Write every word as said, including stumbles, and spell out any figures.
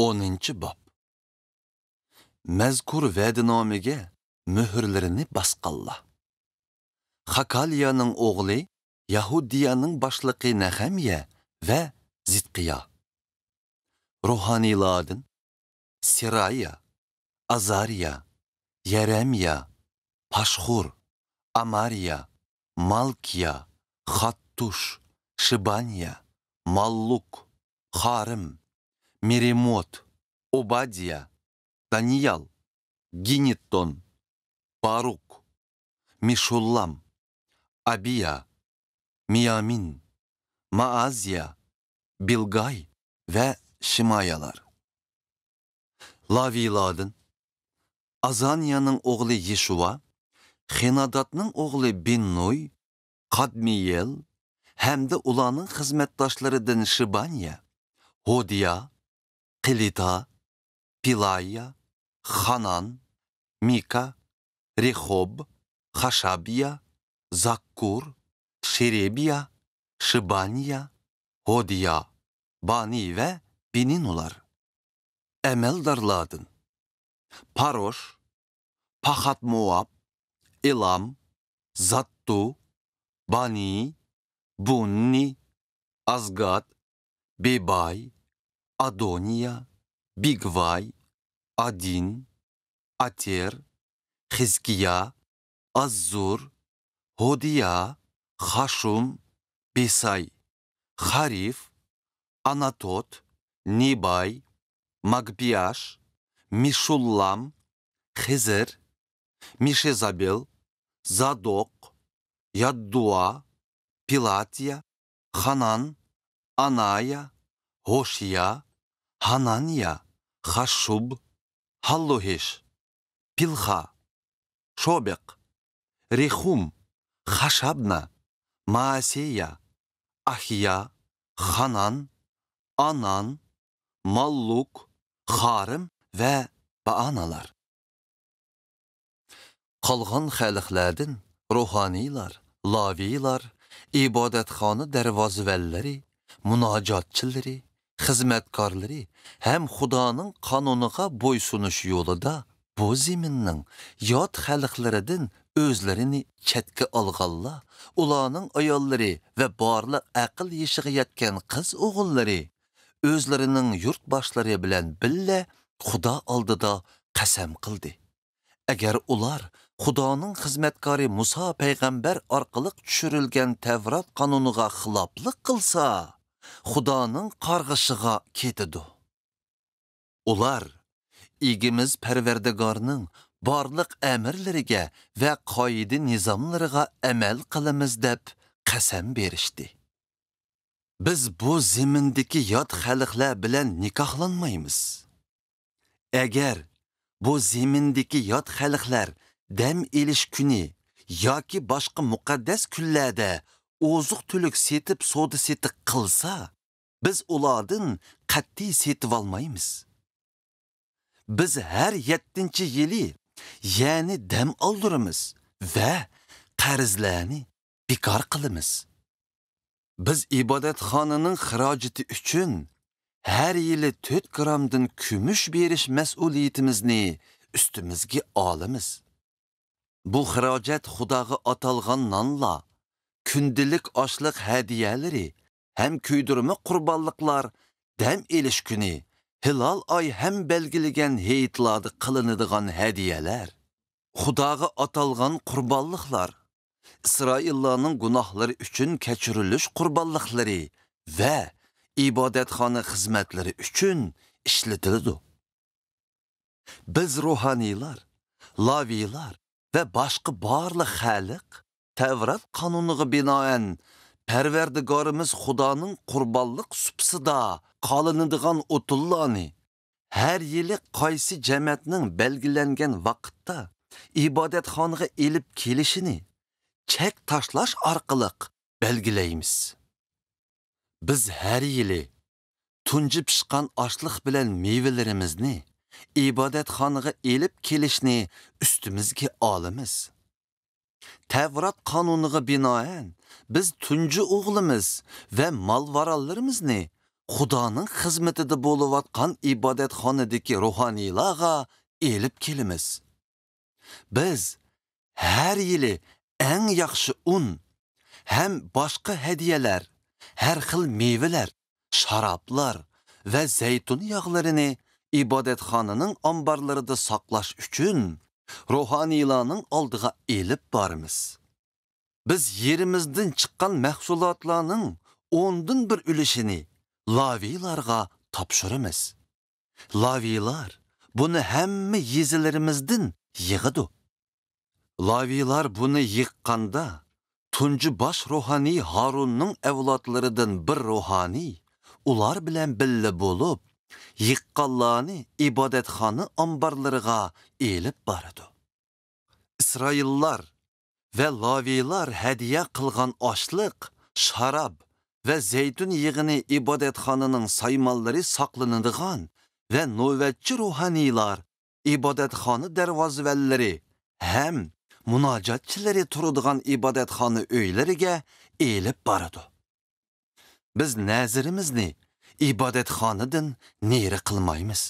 ئونىنچى باب. مەزكۇر ۋەدىنامىگە مۆھۈرلىرىنى باسقانلار. خاكالىيانىڭ ئوغلى يەھۇدىيەنىڭ باشلىقى نەخەميە ۋە زىدقىيا. روھانىيلاردىن سېرايا، ئازارىيا، يەرەمىيا، پاشخۇر، ئامارىيا، مالكىيا، خاتتۇش، شىبانىيا، ماللۇك، خارىم، مېرېموت، ئوبادىيا، دانىيال، گىنېتتون، باروك، مېشۇللام، ئابىيا، مىيامىن، مائازىيا، بىلگاي ۋە شىمايالار. لاۋىيلاردىن ئازانىيانىڭ ئوغلى يېشۇۋا، خېناداتنىڭ ئوغلى بىننۇي، قادمىيېل ھەمدە ئۇلارنىڭ خىزمەتداشلىرىدىن شىبانىيە، ھودىيا، قىلىتا، پىلايا، خانان، مىكا، رېخوب، خاشابىيا، زاككۇر، شېرېبىيا، شىبانىيا، ھودىيا، بانى ۋە بىنىنۇلار. ئەمەلدارلاردىن پاروش، پاخات موئاب، ئېلام، زاتتۇ، بانى، بۇننى، ئازگاد، بېباي، ئادونىيا، بىگۋاي، ئادىن، ئاتېر، خىزكىيا، ئاززۇر، ھودىيا، خاشۇم، بېساي، خارىف، ئاناتوت، نېباي، ماگپىياش، مېشۇللام، خىزىر، مېشېزابېل، زادوق، ياددۇئا، پىلاتىيا، خانان، ئانايا، ھوشىيا، ھانانىيا، خاششۇب، ھاللوھېش، پىلخا، شوبېق، رېخۇم، خاشابنا، مائاسېيا، ئاھىيا، خانان، ئانان، ماللۇك، خارىم ۋە بائانالار. قالغان خەلقلەردىن روھانىيلار، لاۋىيلار، ئىبادەتخانا دەرۋازىۋەنلىرى، مۇناجاتچىلىرى، خىزمەتكارلىرى ھەم خۇدانىڭ قانۇنىغا بويسۇنۇش يولىدا بۇ زېمىننىڭ يات خەلقلىرىدىن ئۆزلىرىنى چەتكە ئالغانلار، ئۇلارنىڭ ئاياللىرى ۋە بارلىق ئەقىل يېشىغا يەتكەن قىز ئوغۇللىرى ئۆزلىرىنىڭ يۇرتباشلىرى بىلەن بىللە خۇدا ئالدىدا قەسەم قىلدى. ئەگەر ئۇلار خۇدانىڭ خىزمەتكارى مۇسا پەيغەمبەر ئارقىلىق چۈشۈرۈلگەن تەۋرات قانۇنىغا خىلاپلىق قىلسا، خۇدانىڭ قارغىشىغا كېتىدۇ. ئۇلار ئىگىمىز پەرۋەردىگارنىڭ بارلىق ئەمىرلىرىگە ۋە قائىدە-نىزاملىرىغا ئەمەل قىلىمىز دەپ قەسەم بېرىشتى. بىز بۇ زېمىندىكى يات خەلقلەر بىلەن نىكاھلانمايمىز. ئەگەر بۇ زېمىندىكى يات خەلقلەر دەم ئېلىش كۈنى ياكى باشقا مۇقەددەس كۈنلەردە ئوزۇق-تۈلۈك سېتىپ سودا-سېتىق قىلسا، بىز ئۇلاردىن قەتئىي سېتىۋالمايمىز. بىز ھەر يەتتىنچى يىلى يەنى دەم ئالدۇرىمىز ۋە قەرزلەرنى بىكار قىلىمىز. بىز ئىبادەتخانىنىڭ خىراجىتى ئۈچۈن ھەر يىلى تۆت گرامدىن كۈمۈش بېرىش مەسئۇلىيىتىمىزنى ئۈستىمىزگە ئالىمىز. بۇ خىراجەت خۇداغا ئاتالغان نانلار، كۈندىلىك ئاشلىق ھەدىيەلىرى ھەم كۆيدۈرمە قۇربانلىقلار، دەم ئېلىش كۈنى، ھىلال ئاي ھەم بەلگىلىگەن ھېيتلاردا قىلىنىدىغان ھەدىيەلەر، خۇداغا ئاتالغان قۇربانلىقلار، ئىسرائىللارنىڭ گۇناھلىرى ئۈچۈن كەچۈرۈلۈش قۇربانلىقلىرى ۋە ئىبادەتخانا خىزمەتلىرى ئۈچۈن ئىشلىتىلىدۇ. بىز روھانىيلار، لاۋىيلار ۋە باشقا بارلىق خەلق تەۋرات قانۇنىغا بىنائەن پەرۋەردىگارىمىز خۇدانىڭ قۇربانلىق سۇپىسىدا قالىنىدىغان ئوتۇنلارنى ھەر يىلى قايسى جەمەتنىڭ بەلگىلەنگەن ۋاقىتتا ئىبادەتخانىغا ئېلىپ كېلىشىنى چەك تاشلاش ئارقىلىق بەلگىلەيمىز. بىز ھەر يىلى تۇنجى پىشقان ئاشلىق بىلەن مېۋىلىرىمىزنى ئىبادەتخانىغا ئېلىپ كېلىشنى ئۈستىمىزگە ئالىمىز. تەۋرات قانۇنىغا بىنائەن، بىز تۇنجى ئوغلىمىز ۋە مال-ۋارانلىرىمىزنى خۇدانىڭ خىزمىتىدە بولۇۋاتقان ئىبادەتخانىدىكى روھانىيلارغا ئېلىپ كېلىمىز. بىز ھەر يىلى ئەڭ ياخشى ئۇن ھەم باشقا ھەدىيەلەر، ھەر خىل مېۋىلەر، شارابلار ۋە زەيتۇن ياغلىرىنى ئىبادەتخانىنىڭ ئامبارلىرىدا ساقلاش ئۈچۈن روھانىيلارنىڭ ئالدىغا ئېلىپ بارىمىز. بىز يېرىمىزدىن چىققان مەھسۇلاتلارنىڭ ئوندىن بىر ئۈلۈشىنى لاۋىيلارغا تاپشۇرىمىز. لاۋىيلار بۇنى ھەممە يېزىلىرىمىزدىن يىغىدۇ. لاۋىيلار بۇنى يىغقاندا، تۇنجى باش روھانىي ھارۇننىڭ ئەۋلادلىرىدىن بىر روھانىي ئۇلار بىلەن بىللە بولۇپ، يىغقانلارنى ئىبادەتخانا ئامبارلىرىغا ئېلىپ بارىدۇ. ئىسرائىللار ۋە لاۋىيلار ھەدىيە قىلغان ئاشلىق، شاراب ۋە زەيتۇن يېغىنى ئىبادەتخانىنىڭ سايمانلىرى ساقلىنىدىغان ۋە نۆۋەتچى روھانىيلار ئىبادەتخانا دەرۋازىۋەنلىرى ھەم مۇناجاتچىلىرى تۇرىدىغان ئىبادەتخانا ئۆيلىرىگە ئېلىپ بارىدۇ. بىز نەزىرىمىزنى ئىبادەتخانىدىن نېرى قىلمايمىز.